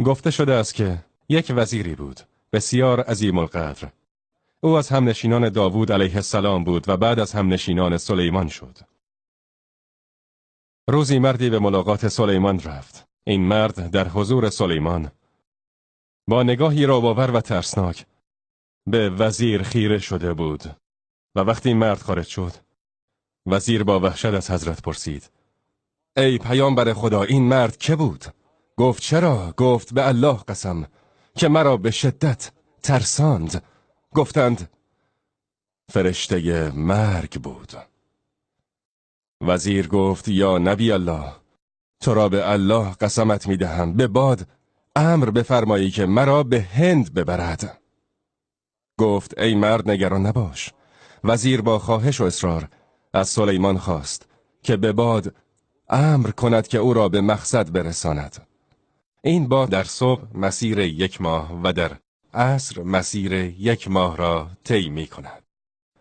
گفته شده است که یک وزیری بود بسیار عظیم القدر. او از همنشینان داوود علیه السلام بود و بعد از همنشینان سلیمان شد. روزی مردی به ملاقات سلیمان رفت. این مرد در حضور سلیمان با نگاهی رعب‌آور و ترسناک به وزیر خیره شده بود و وقتی این مرد خارج شد، وزیر با وحشت از حضرت پرسید: ای پیامبر خدا، این مرد که بود؟ گفت: چرا؟ گفت: به الله قسم که مرا به شدت ترساند. گفتند: فرشته مرگ بود. وزیر گفت: یا نبی الله، تو را به الله قسمت می دهم، به باد امر بفرمایی که مرا به هند ببرد. گفت: ای مرد، نگران نباش. وزیر با خواهش و اصرار از سلیمان خواست که به باد امر کند که او را به مقصد برساند. این باد در صبح مسیر 1 ماه و در عصر مسیر 1 ماه را طی می کند.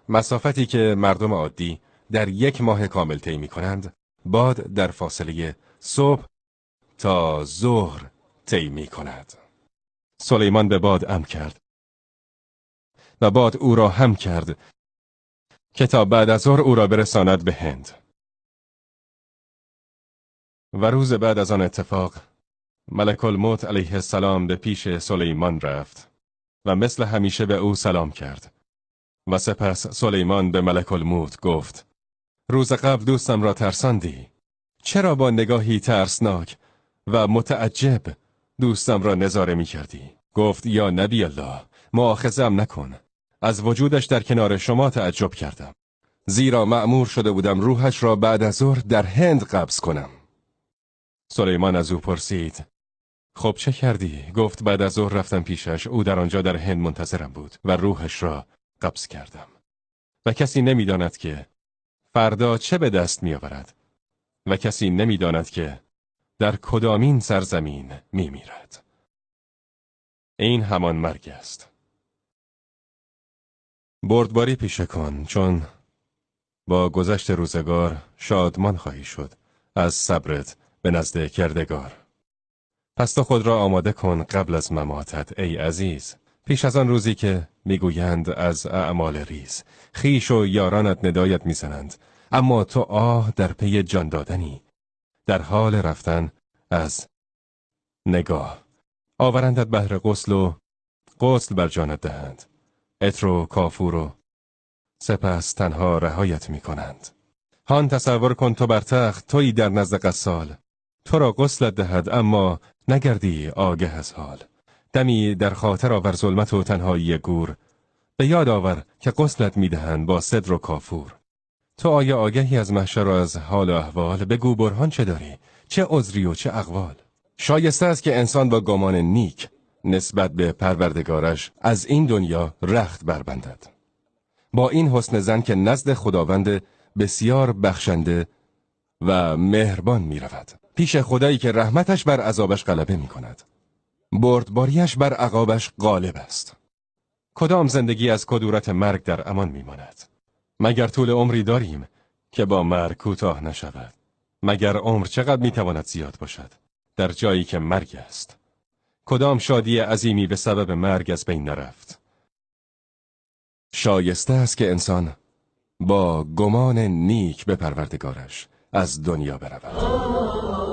مسافتی که مردم عادی در 1 ماه کامل طی می کنند، باد در فاصله صبح تا ظهر طی می کند. سلیمان به باد امر کرد و باد او را هم کرد که تا بعد از ظهر او را برساند به هند. و روز بعد از آن اتفاق، ملک الموت علیه السلام به پیش سلیمان رفت و مثل همیشه به او سلام کرد. و سپس سلیمان به ملک الموت گفت: روز قبل دوستم را ترساندی، چرا با نگاهی ترسناک و متعجب دوستم را نظاره می کردی؟ گفت: یا نبی الله، مؤاخذه‌ام نکن، از وجودش در کنار شما تعجب کردم، زیرا مأمور شده بودم روحش را بعد از ظهر در هند قبض کنم. سلیمان از او پرسید: خب چه کردی؟ گفت: بعد از ظهر رفتم پیشش، او در آنجا در هند منتظرم بود و روحش را قبض کردم. و کسی نمیداند که فردا چه به دست می‌آورد و کسی نمیداند که در کدامین سرزمین میمیرد. این همان مرگ است. بردباری پیشه کن، چون با گذشت روزگار شادمان خواهی شد از صبرت به نزد کردگار. پس تو خود را آماده کن قبل از مماتت ای عزیز، پیش از آن روزی که میگویند از اعمال ریز خویش و یارانت ندایت میزنند، اما تو آه در پی جان دادنی، در حال رفتن از نگاه. آورندت بهر غسل و غسل بر جانت دهند، عطر و کافور و سپس تنها رهایت میکنند. هان تصور کن تو بر تخت، تویی در نزد غسال، تو را غسلت دهد اما نگردی آگه از حال. دمی در خاطر آور ظلمت و تنهایی گور، به یاد آور که غسلت میدهند با سدر و کافور. تو آیا آگهی از محشر و از حال و احوال؟ بگو برهان چه داری، چه عذری و چه اقوال؟ شایسته است که انسان با گمان نیک نسبت به پروردگارش از این دنیا رخت بربندد، با این حسن ظن که نزد خداوند بسیار بخشنده و مهربان می رود، پیش خدایی که رحمتش بر عذابش غلبه می کند، بردباریش بر عقابش غالب است. کدام زندگی از کدورت مرگ در امان می ماند؟ مگر طول عمری داریم که با مرگ کوتاه نشود؟ مگر عمر چقدر می تواند زیاد باشد در جایی که مرگ است؟ کدام شادی عظیمی به سبب مرگ از بین نرفت؟ شایسته است که انسان با گمان نیک به پروردگارش از دنیا برود.